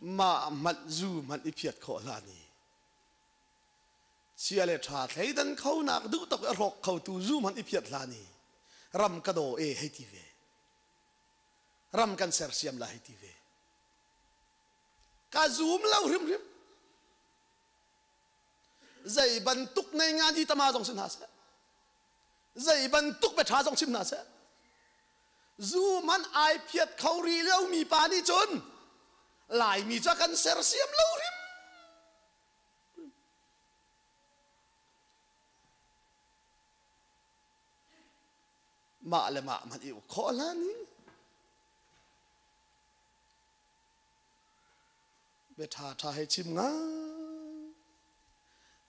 Mah hmanh zu hmanh i phiat khawh hlan i chia le ṭha thleidan khonak duh tuk a hrawk khotu zu hmanh i phiat hlan i ram ka daw e hei ti ve. Ram kan sersiam la hei ti ve. Ka zum lo hrimhrim. Zei bantuk nei nga di tama zong si hna seh. Zei bantuk bia ṭha zong chim hna seh. Zu man ai phiat kho rih lo mi pa nih cun Laimi cu a kan sersiam lo hrim. Mah le mah hmanh i uk khawh hlan hi bia ṭha ṭha hei chim nga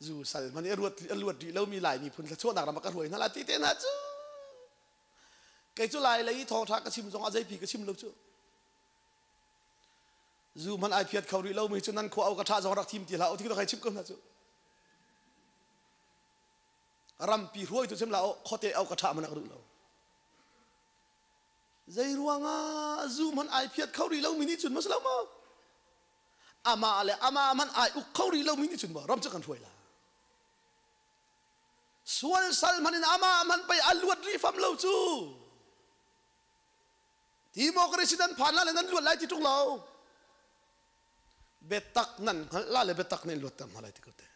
zu sal hmanh i a ruat a luat rih lomi Lai miphun thluachuahnak ram ah ka hruai hna la ti te hna cu kei cu Lai lei i thawngṭha ka chim zongah zeipi ka chim lo cu zu hmanh ai phiat kho rih lomi cu nan khua au ka ṭha zong rak thim ti hlah u ti ka hei chim ko hna cu rampi hruaitu chim la khuate au ka ṭha man ka duh lo zei ruangah zu hmanh ai phiat kho rih lomi nih cun maw si lo maw amah le amah hmanh ai uk kho rih lomi nih cun maw ram cu kan hruai la sual sal hmanh in amah hmanh pei a luat rih fam lo cu democracy nan phan la le nan luat lai ti ṭung lo biatak nan hngalh la le biatak nan luat ter hna lai ti ko te.